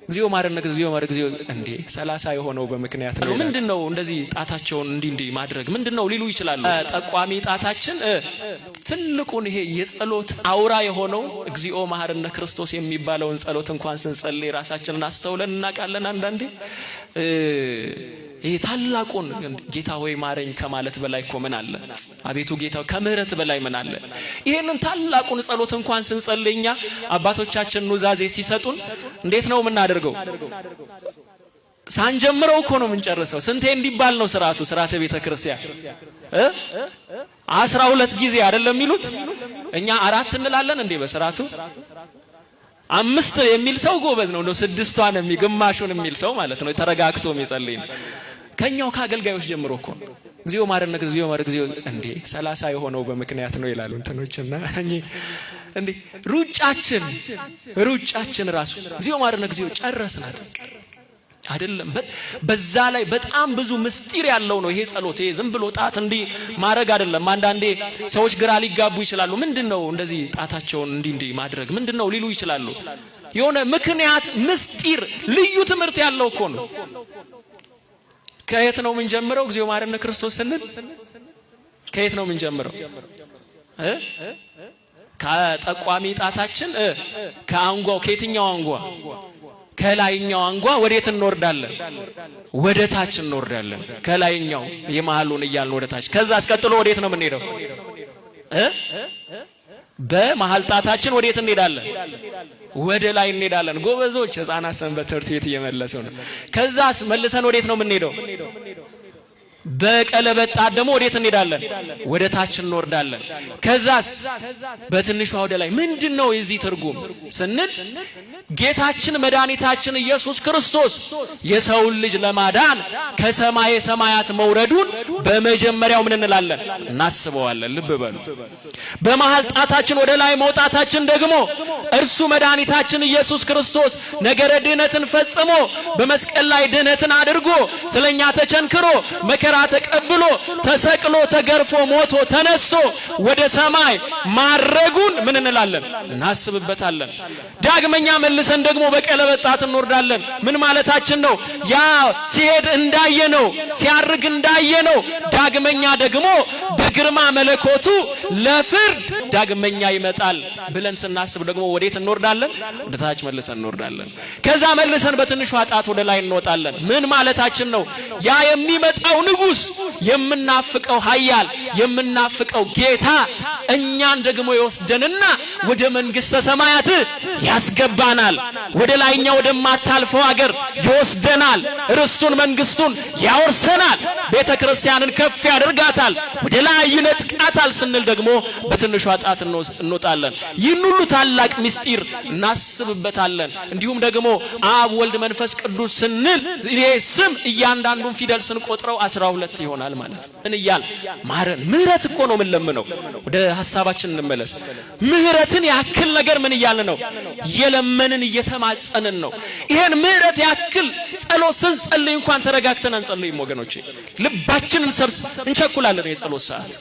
እግዚኦ ማረነ እግዚኦ ማረ እግዚኦ እንዴ 30 የሆነው በምክንያት ነው። ምንድነው እንደዚህ ጣታቸውን እንዲህ እንዲህ ማድረግ ምንድነው ሊሉ ይችላሉ። ጠቋሚ ጣታችን ትልቁን ይሄ የጸሎት አውራ የሆነው እግዚኦ መሐረነ ክርስቶስ የሚባለውን ጸሎት እንኳን ስንጸልይ ራሳችንን አስተውለን እናውቃለን። አንዳንዴ ይሄ ታላቁን ጌታ ሆይ ማረኝ ከማለት በላይ እኮ ምን አለ? አቤቱ ጌታ ከምህረት በላይ ምን አለ? ይሄንን ታላቁን ጸሎት እንኳን ስንጸልይ እኛ አባቶቻችን ኑዛዜ ሲሰጡን እንዴት ነው የምናደርገው? ሳንጀምረው እኮ ነው የምንጨርሰው። ስንቴ እንዲባል ነው ስርዓቱ? ስርዓተ ቤተ ክርስቲያን 12 ጊዜ አይደለም የሚሉት? እኛ 4 እንላለን እንዴ በስርዓቱ? 5 የሚል ሰው ጎበዝ ነው። እንደው 6ቷን ግማሹን የሚል ሰው ማለት ነው፣ ተረጋግቶ የሚጸልይ ነው። ከኛው ከአገልጋዮች ጀምሮ እኮ ነው። እግዚኦ ማረነ እግዚኦ ማረ እግዚኦ እንዴ 30 የሆነው በምክንያት ነው ይላሉ እንትኖችና እንዴ ሩጫችን ራሱ እግዚኦ ማረነ እግዚኦ ጨረስናት አይደለም። በዛ ላይ በጣም ብዙ ምስጢር ያለው ነው ይሄ ጸሎት። ይሄ ዝም ብሎ ጣት እንዲህ ማድረግ አይደለም። አንዳንዴ ሰዎች ግራ ሊጋቡ ይችላሉ። ምንድነው እንደዚህ ጣታቸውን እንዲህ እንዲህ ማድረግ ምንድነው ሊሉ ይችላሉ። የሆነ ምክንያት፣ ምስጢር፣ ልዩ ትምህርት ያለው እኮ ነው። ከየት ነው የምንጀምረው? እግዚኦ ማረነ ክርስቶስ ስንል ከየት ነው የምንጀምረው? ከጠቋሚ ጣታችን ከአንጓው፣ ከየትኛው አንጓ? ከላይኛው አንጓ ወዴት እንወርዳለን? ወደ ታች እንወርዳለን። ከላይኛው የመሃሉን እያልን ወደ ታች። ከዛ አስቀጥሎ ወዴት ነው የምንሄደው? በመሃል ጣታችን ወዴት እንሄዳለን? ወደ ላይ እንሄዳለን። ጎበዞች ህፃናት ሰንበት ትምህርት ቤት እየመለሱ ነው። ከዛስ መልሰን ወዴት ነው የምንሄደው? በቀለበት ጣት ደግሞ ወዴት እንሄዳለን? ወደ ታች እንወርዳለን። ከዛስ በትንሿ ወደ ላይ። ምንድነው የዚህ ትርጉም ስንል ጌታችን መድኃኒታችን ኢየሱስ ክርስቶስ የሰውን ልጅ ለማዳን ከሰማየ ሰማያት መውረዱን በመጀመሪያው ምን እንላለን? እናስበዋለን። ልብ በሉ። በመሃል ጣታችን ወደ ላይ መውጣታችን ደግሞ እርሱ መድኃኒታችን ኢየሱስ ክርስቶስ ነገረ ድህነትን ፈጽሞ በመስቀል ላይ ድህነትን አድርጎ ስለኛ ተቸንክሮ መከራ ተቀብሎ ተሰቅሎ ተገርፎ ሞቶ ተነስቶ ወደ ሰማይ ማረጉን ምን እንላለን? እናስብበታለን። ዳግመኛ መልሰን ደግሞ በቀለበት ጣት እንወርዳለን። ምን ማለታችን ነው? ያ ሲሄድ እንዳየ ነው፣ ሲያርግ እንዳየ ነው። ዳግመኛ ደግሞ በግርማ መለኮቱ ለፍርድ ዳግመኛ ይመጣል ብለን ስናስብ ደግሞ ወዴት እንወርዳለን? ወደ ታች መልሰን እንወርዳለን። ከዛ መልሰን በትንሿ ጣት ወደ ላይ እንወጣለን። ምን ማለታችን ነው? ያ የሚመጣው ንጉስ፣ የምናፍቀው ኃያል፣ የምናፍቀው ጌታ እኛን ደግሞ ይወስደንና ወደ መንግስተ ሰማያት ያስገባናል። ወደ ላይኛ ወደማታልፈው አገር ይወስደናል። ርስቱን መንግስቱን ያወርሰናል። ቤተ ክርስቲያንን ከፍ ያደርጋታል፣ ወደ ላይ ይነጥቃታል ስንል ደግሞ በትንሿ ጣት እንወጣለን። ይህን ሁሉ ታላቅ ምስጢር እናስብበታለን። እንዲሁም ደግሞ አብ ወልድ መንፈስ ቅዱስ ስንል ይሄ ስም እያንዳንዱን ፊደል ስንቆጥረው 12 ይሆናል ማለት ነው። ምን እያል ማረን። ምህረት እኮ ነው የምንለምነው። ወደ ሐሳባችን እንመለስ። ምህረትን ያክል ነገር ምን እያልን ነው? እየለመንን እየተማጸንን ነው። ይሄን ምህረት ያክል ጸሎት ስንጸልይ እንኳን ተረጋግተን አንጸልይም ወገኖቼ። ልባችንን ሰብስ እንቸኩላለን። የጸሎት ሰዓት